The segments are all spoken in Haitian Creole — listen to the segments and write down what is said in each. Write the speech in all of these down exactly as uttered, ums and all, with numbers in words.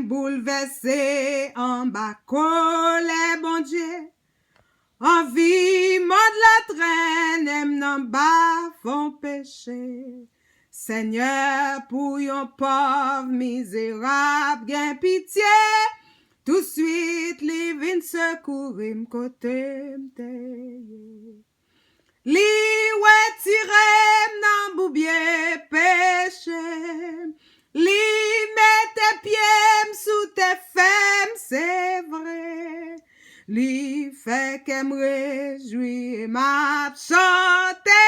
Boulvèse anba kolè Bondye. Anvi mond la trennen m nan ba fon peche. Senyè, pou yon pòv mizerab gen pitye, touswit li vin sekouri m kote m te ye. Li retire m nan boubye peche m. Li mete pye m sou tè fèm, se vre. Li fè kè m rejwi e m ap chante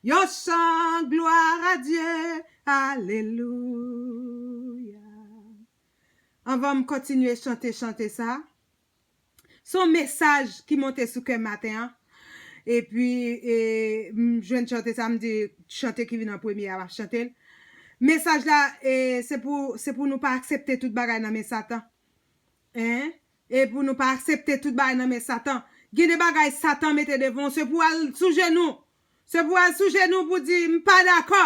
yon chan glwa a Dye. Alelouya. Anvan m kontinye chante chante sa, se yon mesaj ki monte sou kè m maten an. Epi, e, m jwenn chante sa, m di chante ki vin an premye a, m ap chante l. Mesaj la, e, se pou, se pou nou pa aksepte tout bagay nan men Satan. Hein? E pou nou pa aksepte tout bagay nan men Satan. Gen de bagay Satan mete devan w, se pou al sou jenou. Se pou al sou jenou pou di, "M pa dakò.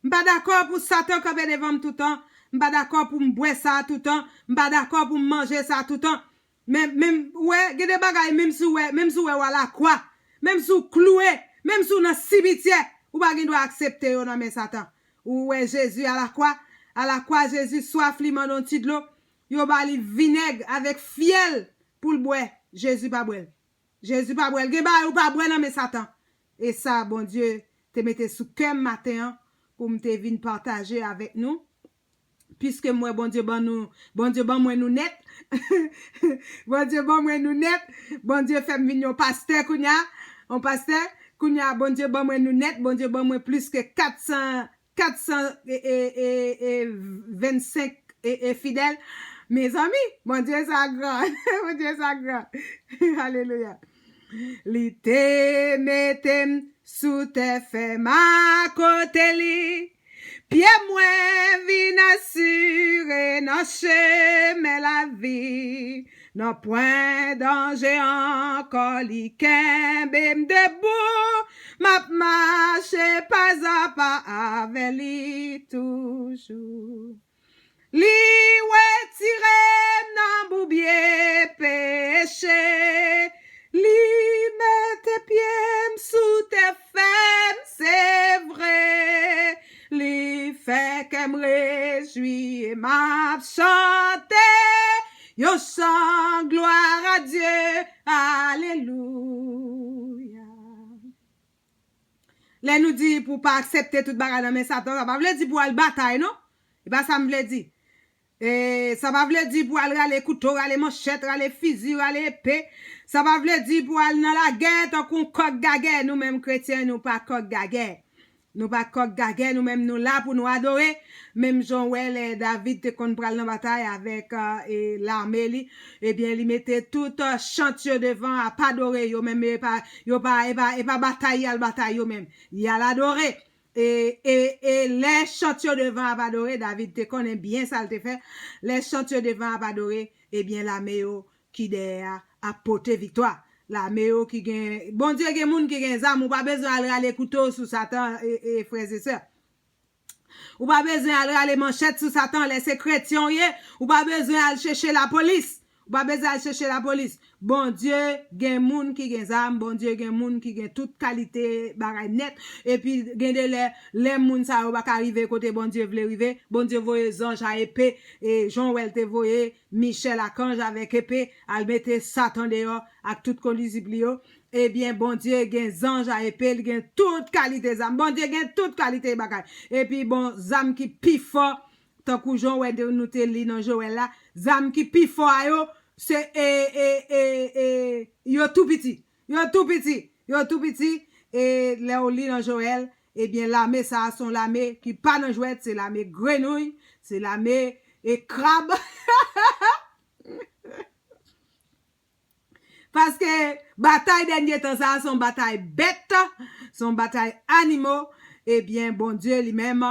M pa dakò pou Satan kanpe devan m toutan. M pa dakò pou m bwè sa toutan. M pa dakò pou m manje sa toutan." Men, men, ou wè, gen de bagay, menm si w wè, menm si w wè w alakwa, menm si w klouwe, menm si w nan simityè, ou pa gen dwa aksepte yo nan men Satan. Ou wè Jezi alakwa, alakwa Jezi swaf, li mande yon ti dlo, yo ba li vinèg avèk fyèl pou l bwè. Jezi pa bwè l. Jezi pa bwè l. Gen bagay ou pa bwè nan men Satan. E sa, Bondye te mete sou kè m maten an pou m te vin pataje avèk nou. Piske m wè Bondye ban nou, Bondye ban mwen nou nèt. Bondye ban mwen nou nèt. Bondye fè m vin yon pastè kounye a. Yon pastè, kounye a, Bondye ban mwen nou nèt. Bondye ban mwen plis ke kat san, kat san e, e, e, e, vennsenk e, e, fidèl. Mezanmi, Bondye sa gran. Bondye sa gran. Alelouya. Li te mete m sou tè fèm akote li. Pye mwen vin asire nan chemen lavi. Nan pwen danje ankò, li kenbe m debou. M ap mache pazapa avè li toujou. Li retire m nan boubye peche. Li mete pye m sou tè fèm, se vre. Li fè kè m rejwi e m ap chante yon chan glwa a Dye. Alelouya. Lè nou di pou pa aksepte tout bagay nan men Satan, sa pa vle di pou al batay, non. E pa sa m vle di. E sa pa vle di pou al rale kouto, rale manchèt, rale fizi, rale epe. Sa pa vle di pou al nan lagè tankou kòk gagè. Nou menm kretyen, nou pa kòk gagè. Nou pa kòk gagè, nou menm nou la pou nou adore. Menm jan w wè lè David te konn pral nan batay avèk, e, lame li, ebyen, li mete tout, e, chant yo devan ap adore yo menm, e pa, yo pa, e pa, e pa batay y al batay yo menm. Y al adore. E, e, e lè chant yo devan ap adore, David te konnen byen sa l te fè. Lè chant yo devan ap adore, ebyen, lame yo ki dèyè a ap pote viktwa. Lame yo ki gen, Bondye gen moun ki gen zam, ou pa bezwen al rale kouto sou Satan, e, e, frè e sè. Ou pa bezwen al rale manchèt sou Satan, lè se kretyen w ye, ou pa bezwen al chèche lapolis. Ou pa bezwen al chèche lapolis. Bondye gen moun ki gen zam, Bondye gen moun ki gen tout kalite bagay nèt. Epi gen de lè, lè moun sa yo pa ka rive kote Bondye vle rive, Bondye voye zanj a epe, e jan w wè l te voye Michèl akanj avèk epe, al mete Satan deyò ak tout kondizip li yo. Ebyen, Bondye gen zanj a epe, li gen tout kalite zam. Bondye gen tout kalite bagay. Epi, bon, zam ki pi fò, tankou jan w wè de, nou te li nan Jowèl la, zam ki pi fò a yo, se, e, e, e, e, yo tou piti. Yo tou piti. Yo tou piti. E lè w li nan Jowèl, ebyen, lame sa a se yon lame ki pa nan jwèt, se lame grenouy, se lame, e, krab. Paske batay dènye tan sa a se yon batay bèt, se yon batay animo. Ebyen, Bondye li menm,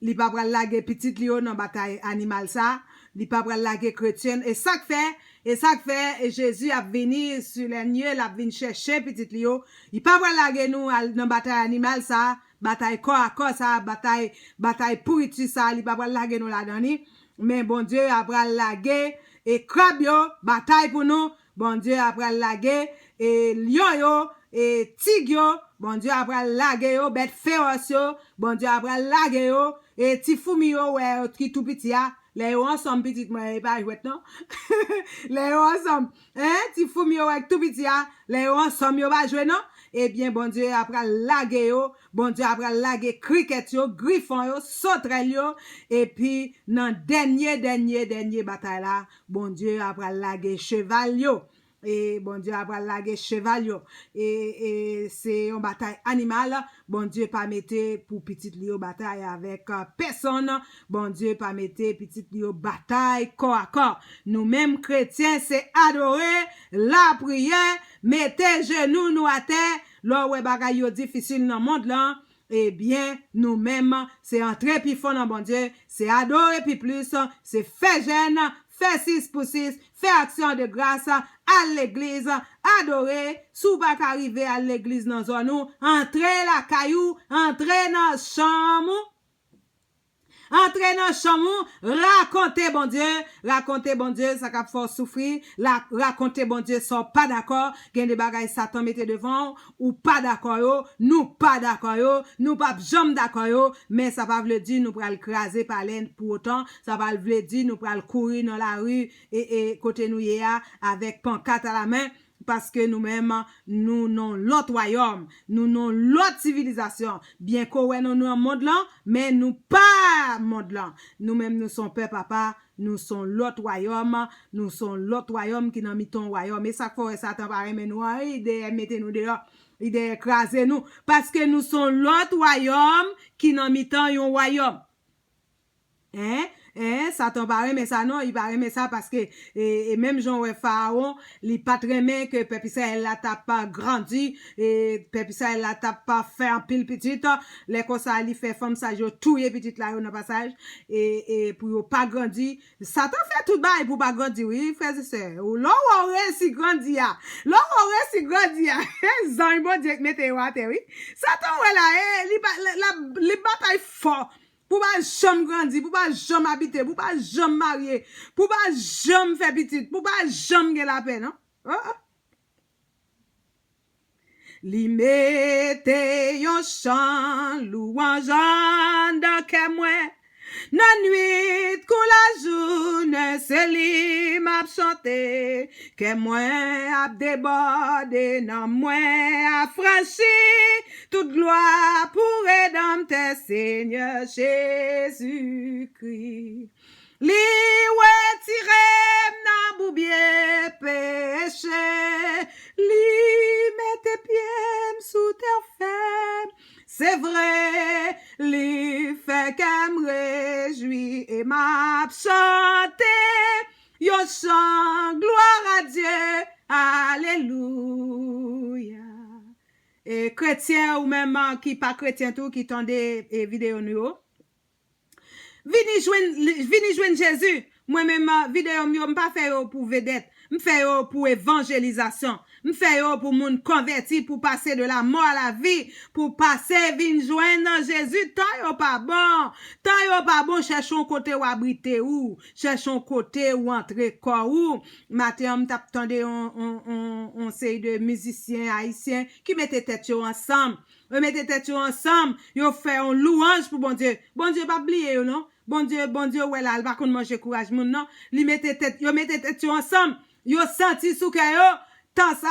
li pa pral lage pitit li yo nan batay animal sa a. Li pa pral lage kretyen. E sa k fè, e sa k fè, e Jezi ap vini sou lè nye, l ap vin chèche pitit li yo. Li pa pral lage nou al nan batay animal sa a, batay kò a kò sa a, batay, batay pouriti sa a, li pa pral lage nou ladan li. Men Bondye apral lage e krab yo, batay pou nou. Bondye apral lage e lyon yo, e tig yo. Bondye apral lage yo, bèt fewòs yo. Bondye apral lage yo e ti foumi yo wè yo ki tou piti a. Lè yo ansanm, pitit mwen, e pa jwèt non. Lè yo ansanm, en, ti foumi yo wè ki tou piti a, lè yo ansanm, yo pa jwe non. Ebyen, Bondye apral lage yo. Bondye apral lage krikèt yo, grifon yo, sotrèl yo. Epi, nan dènye, dènye, dènye batay la, Bondye apral lage cheval yo. E Bondye apral lage cheval yo. E, e se yon batay animal. Bondye pa mete pou pitit li yo batay avèk, uh, pèsonn. Bondye pa mete pitit li yo batay kò a kò. Nou menm kretyen, se adore, lapriyè, mete jenou nou atè. Lè w wè bagay yo difisil nan mond lan, ebyen, nou menm, se antre pi fon nan Bondye, se adore pi plis, se fè jèn, fè sis pou sis, fè aksyon de gras, al legliz, adore. Si w pa ka rive al legliz nan zòn ou, antre lakay ou, antre nan chanm ou. Antre nan chanm ou, rakonte Bondye, rakonte Bondye sa k ap fè w soufri, la, rakonte Bondye sa w pa dakò, gen de bagay Satan mete devan w, ou pa dakò yo, nou pa dakò yo, nou p ap janm dakò yo, men sa pa vle di nou pral kraze palè pou otan, sa pa vle di nou pral kouri nan lari e, e kote nou ye a avèk pankat alamen, paske nou menm, nou nan lòt wayòm, nou nan lòt sivilizasyon. Byen ke w wè nou nan mond lan, men nou pa mond lan. Nou menm, nou se yon pèp apa, nou se yon lòt wayòm, nou se yon lòt wayòm ki nan mitan yon wayòm. E sa k fè w wè Satan pa renmen nou an, li dèyè mete nou deyò, li dèyè kraze nou, paske nou se yon lòt wayòm ki nan mitan yon wayòm. En, en, Satan pa renmen sa non, li pa renmen sa paske, e, e menm jan w wè Farawon, li pa t renmen ke pèp Izrayèl la t ap grandi, e pèp Izrayèl la t ap fè anpil pitit, lè konsa li fè fanm saj yo touye pitit la yo nan pasaj, e, e pou yo pa grandi. Satan fè tout bagay pou pa grandi, wi, frè e sè. Ou lè w wè w resi grandi a, lè w wè w resi grandi a, zanj Bondye k mete yo atè, wi. Satan wè la, e, li ba-, la, la, li batay fò. Pou pa janm grandi, pou pa janm abite, pou pa janm marye, pou pa janm fè pitit, pou pa janm gen lapè, non? Oh, oh. Li mete yon chan louwanj anndan kè mwen. Nan nwit kou lajounen, se li m ap chante. Kè mwen ap debòde, nanm mwen afranchi. Tout glwa pou Redanmtè, Senyè Jezikri. Li retire m nan boubye peche. Li mete pye m sou tè fèm. Se vre, li fè kè m rejwi e m ap chante yon chan glwa a Dye. Alelouya. E kretyen, ou menm, a, ki pa kretyen tou, ki tande, e, videyo nou yo, vini jwenn, vini jwenn Jezi. Mwen menm, a, videyo m yo, m pa fè yo pou vedèt. M fè yo pou evanjelizasyon. M fè yo pou moun konvèti, pou pase de la mort à la vie, pou pase vin jwenn Jezi. Tan yo pa bon. Tan yo pa bon, chèche yon kote w abrite ou. Chèche yon kote ou antre kò ou. Maten an, m t ap tande yon, yon, yon, yon seri de mizisyen ayisyen ki mete tèt yo ansanm. Yo mete tèt yo ansanm, yo fè yon louwanj pou Bondye. Bondye p ap bliye yo, non. Bondye, Bondye wè la, li pa konn manje kouraj moun, non. Li mete tèt, yo mete tèt yo ansanm, yo santi sou kè yo, tan sa